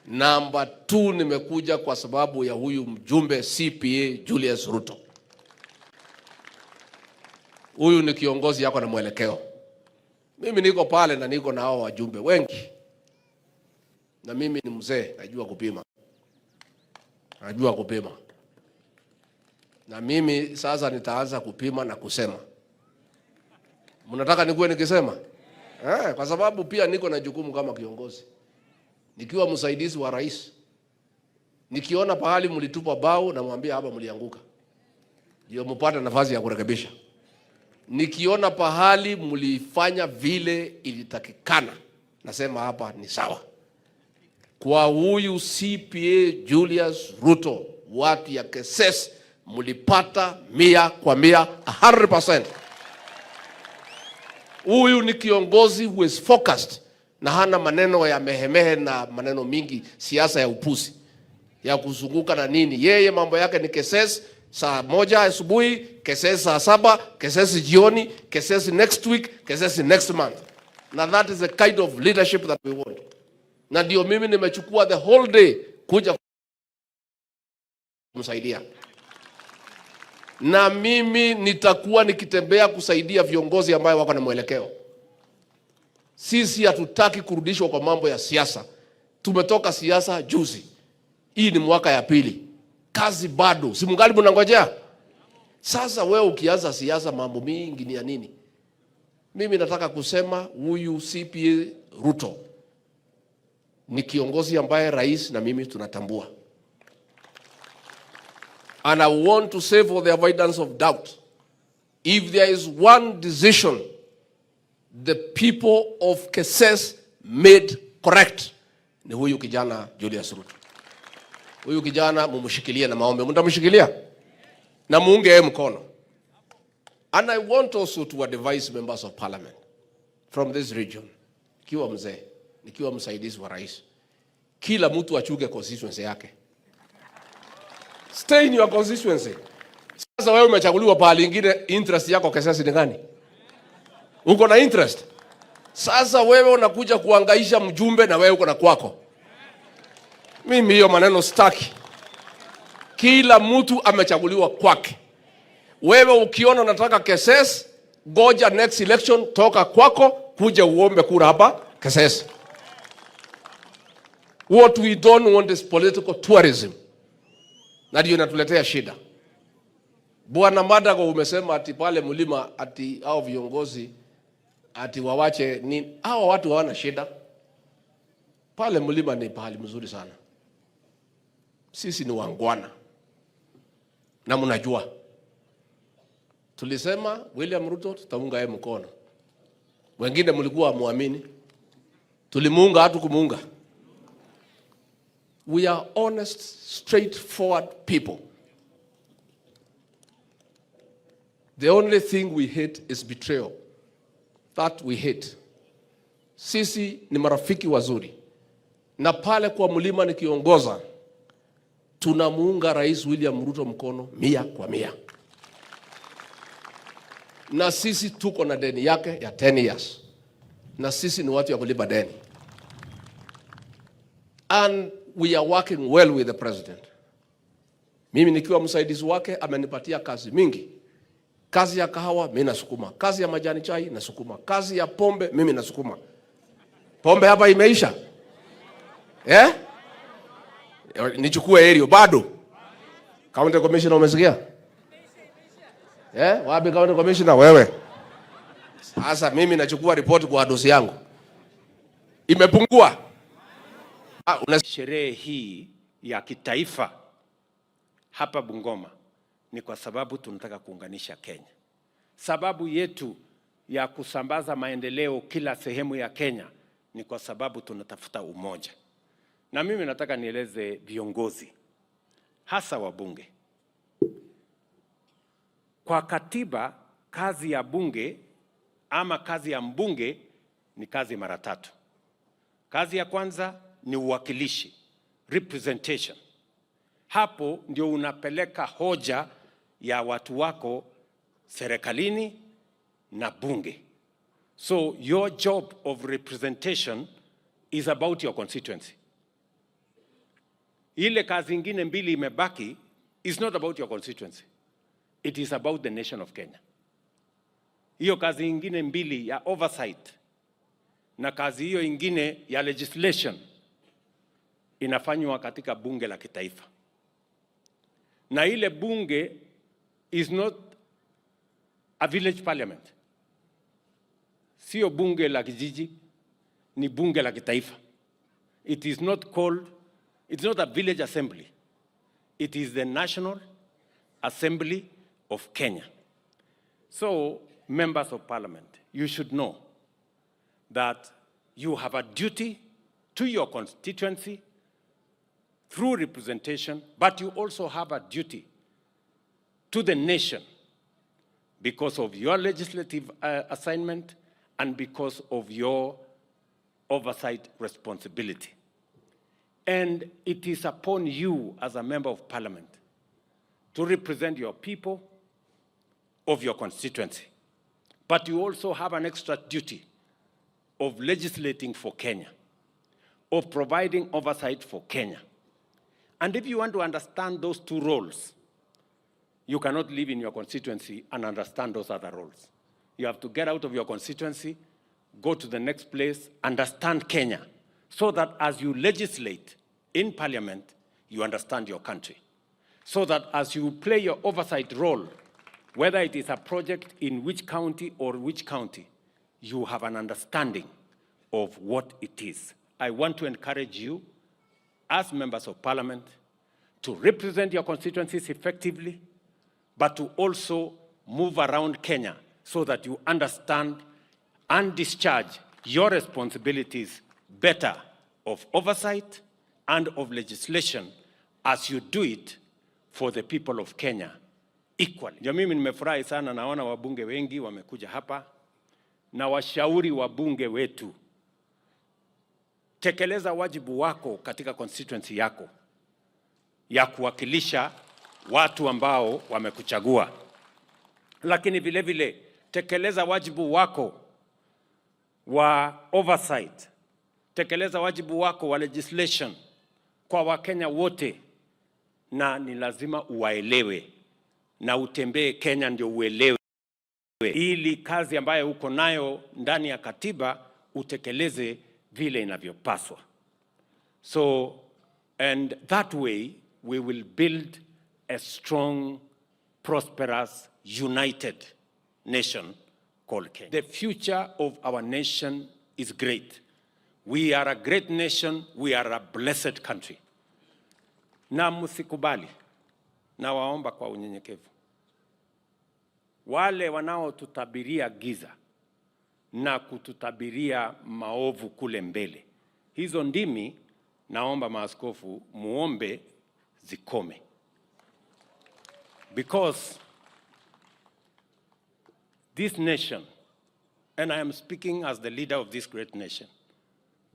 Namba 2, nimekuja kwa sababu ya huyu mjumbe CPA Julius Ruto. Huyu ni kiongozi yako na mwelekeo. Mimi niko pale na niko na hao wajumbe wengi, na mimi ni mzee, najua kupima, najua kupima. Na mimi sasa nitaanza kupima na kusema. Mnataka nikuwe nikisema? Kwa sababu pia niko na jukumu kama kiongozi. Nikiwa msaidizi wa rais, nikiona pahali mlitupa bao namwambia hapa mlianguka, ndio mpate nafasi ya kurekebisha. Nikiona pahali mlifanya vile ilitakikana, nasema hapa ni sawa. Kwa huyu CPA Julius Ruto, watu ya Keses mlipata 100%, 100%. Huyu ni kiongozi who is focused na hana maneno ya mehemehe na maneno mingi, siasa ya upuzi ya kuzunguka na nini. Yeye mambo yake ni Keses saa 1 asubuhi, Keses saa 7, Keses jioni, Keses next week, Keses next month. Na that is the kind of leadership that we want. Na ndio mimi nimechukua the whole day kuja kumsaidia. Na mimi nitakuwa nikitembea kusaidia viongozi ambao wako na mwelekeo. Sisi hatutaki kurudishwa kwa mambo ya siasa. Tumetoka siasa juzi. Hii ni mwaka ya pili. Kazi bado. Si mngali mnangojea? Sasa wewe ukianza siasa mambo mingi ni ya nini? Mimi nataka kusema huyu CPA Ruto ni kiongozi ambaye rais na mimi tunatambua. And I want to say, for the avoidance of doubt, if there is one decision the people of Keses made correct, ni huyu kijana Julius Ruto. Huyu kijana mumshikilie na maombi. Mtamshikilia? Na muunge yeye mkono. And I want also to advise members of parliament from this region. Nikiwa mzee, nikiwa msaidizi wa rais, kila mtu achunge constituency yake. Stay in your constituency. Sasa wewe umechaguliwa pahali ingine, interest yako Keses ni gani? Uko na interest? Sasa wewe unakuja kuangaisha mjumbe na wewe uko na kwako. Mimi hiyo maneno sitaki. Kila mtu amechaguliwa kwake. Wewe ukiona unataka Keses, goja next election, toka kwako kuja uombe kura hapa Keses. What we don't want is political tourism. Na ndio inatuletea shida. Bwana Madago, umesema ati pale mlima ati hao viongozi ati wawache ni hao watu hawana shida. Pale mlima ni pahali mzuri sana. Sisi ni wangwana. Na mnajua. Tulisema William Ruto tutaunga yeye mkono. Wengine mlikuwa muamini. Tulimuunga, hatu kumuunga. We are honest, straightforward people. The only thing we hate is betrayal. That we hate. Sisi ni marafiki wazuri. Na pale kwa mlima nikiongoza, tunamuunga Rais William Ruto mkono 100%. Na sisi tuko na deni yake ya 10 years. Na sisi ni watu ya kulipa deni. And we are working well with the president. Mimi nikiwa msaidizi wake amenipatia kazi mingi. Kazi ya kahawa mimi nasukuma, kazi ya majani chai nasukuma, kazi ya pombe mimi nasukuma. Pombe hapa imeisha? Nichukue area bado. County Commissioner umesikia? Wapi County Commissioner wewe? Sasa mimi nachukua report kwa dosi yangu. Imepungua. Sherehe hii ya kitaifa hapa Bungoma ni kwa sababu tunataka kuunganisha Kenya. Sababu yetu ya kusambaza maendeleo kila sehemu ya Kenya ni kwa sababu tunatafuta umoja. Na mimi nataka nieleze viongozi, hasa wabunge. Kwa katiba, kazi ya bunge ama kazi ya mbunge ni kazi mara tatu. Kazi ya kwanza ni uwakilishi, representation. Hapo ndio unapeleka hoja ya watu wako serikalini na bunge. So your job of representation is about your constituency. Ile kazi ingine mbili imebaki is not about your constituency. It is about the nation of Kenya. Hiyo kazi ingine mbili ya oversight na kazi hiyo ingine ya legislation inafanywa katika bunge la kitaifa, na ile bunge is not a village parliament, sio bunge la kijiji, ni bunge la kitaifa. It is not called, it's not a village assembly. It is the National Assembly of Kenya. So, members of parliament, you should know that you have a duty to your constituency through representation, but you also have a duty to the nation because of your legislative assignment and because of your oversight responsibility. And it is upon you as a member of parliament to represent your people of your constituency. But you also have an extra duty of legislating for Kenya, of providing oversight for Kenya. And if you want to understand those two roles, you cannot live in your constituency and understand those other roles. You have to get out of your constituency, go to the next place, understand Kenya, so that as you legislate in parliament, you understand your country. So that as you play your oversight role, whether it is a project in which county or which county, you have an understanding of what it is. I want to encourage you, as members of parliament, to represent your constituencies effectively, but to also move around Kenya so that you understand and discharge your responsibilities better of oversight and of legislation as you do it for the people of Kenya equally. Ndio mimi nimefurahi sana, naona wabunge wengi wamekuja hapa na washauri wabunge wetu, tekeleza wajibu wako katika constituency yako ya kuwakilisha watu ambao wamekuchagua, lakini vile vile tekeleza wajibu wako wa oversight, tekeleza wajibu wako wa legislation kwa Wakenya wote, na ni lazima uwaelewe na utembee Kenya ndio uelewe, ili kazi ambayo uko nayo ndani ya katiba utekeleze vile inavyopaswa. So, and that way we will build a strong, prosperous, united nation called Kenya. The future of our nation is great. We are a great nation, we are a blessed country. Na msikubali, nawaomba kwa unyenyekevu, wale wanaotutabiria giza na kututabiria maovu kule mbele, hizo ndimi naomba maaskofu muombe zikome, because this nation, and I am speaking as the leader of this great nation,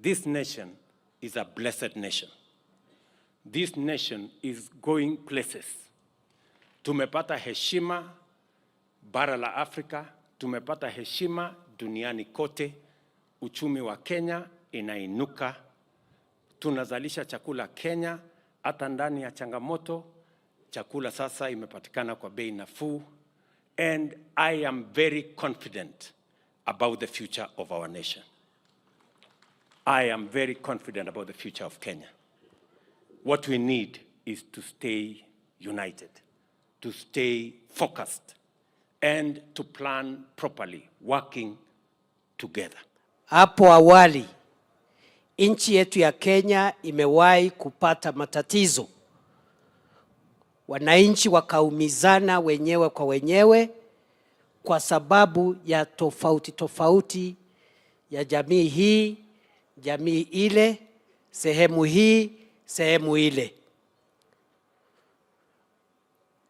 this nation is a blessed nation. This nation is going places. Tumepata heshima bara la Afrika, tumepata heshima duniani kote. Uchumi wa Kenya inainuka, tunazalisha chakula Kenya, hata ndani ya changamoto, chakula sasa imepatikana kwa bei nafuu, and I am very confident about the future of our nation. I am very confident about the future of Kenya. What we need is to stay united, to stay focused, and to plan properly, working together. Hapo awali nchi yetu ya Kenya imewahi kupata matatizo, wananchi wakaumizana wenyewe kwa wenyewe kwa sababu ya tofauti tofauti ya jamii hii, jamii ile, sehemu hii, sehemu ile.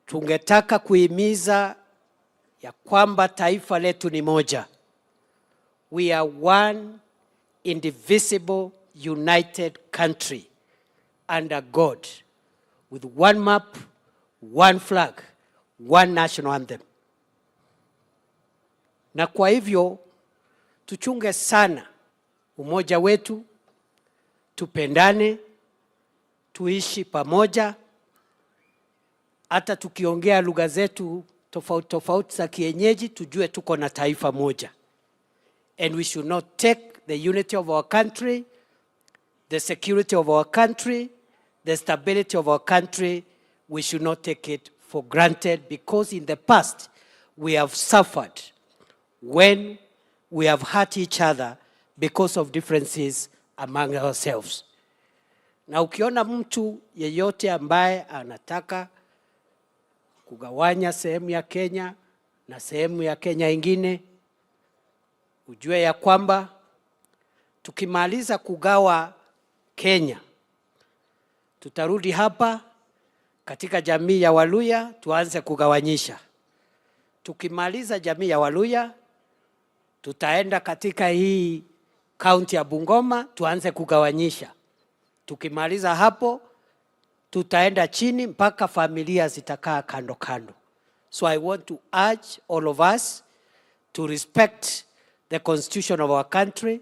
Tungetaka kuhimiza ya kwamba taifa letu ni moja. We are one indivisible united country under God with one map, one flag, one national anthem. Na kwa hivyo tuchunge sana umoja wetu, tupendane, Tuishi pamoja, hata tukiongea lugha zetu tofauti tofauti za kienyeji, tujue tuko na taifa moja. And we should not take the unity of our country, the security of our country, the stability of our country, we should not take it for granted, because in the past we have suffered when we have hurt each other because of differences among ourselves. Na ukiona mtu yeyote ambaye anataka kugawanya sehemu ya Kenya na sehemu ya Kenya ingine, ujue ya kwamba tukimaliza kugawa Kenya, tutarudi hapa katika jamii ya Waluhya tuanze kugawanyisha. Tukimaliza jamii ya Waluhya, tutaenda katika hii kaunti ya Bungoma tuanze kugawanyisha. Tukimaliza hapo, tutaenda chini mpaka familia zitakaa kando kando. So I want to urge all of us to respect the constitution of our country,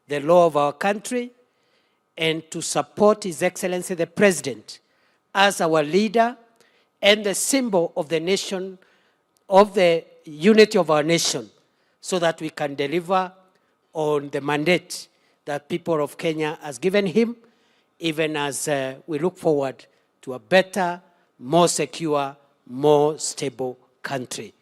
the law of our country, and to support His Excellency the President as our leader and the symbol of the nation, of the unity of our nation, so that we can deliver on the mandate that people of Kenya has given him, even as we look forward to a better, more secure, more stable country.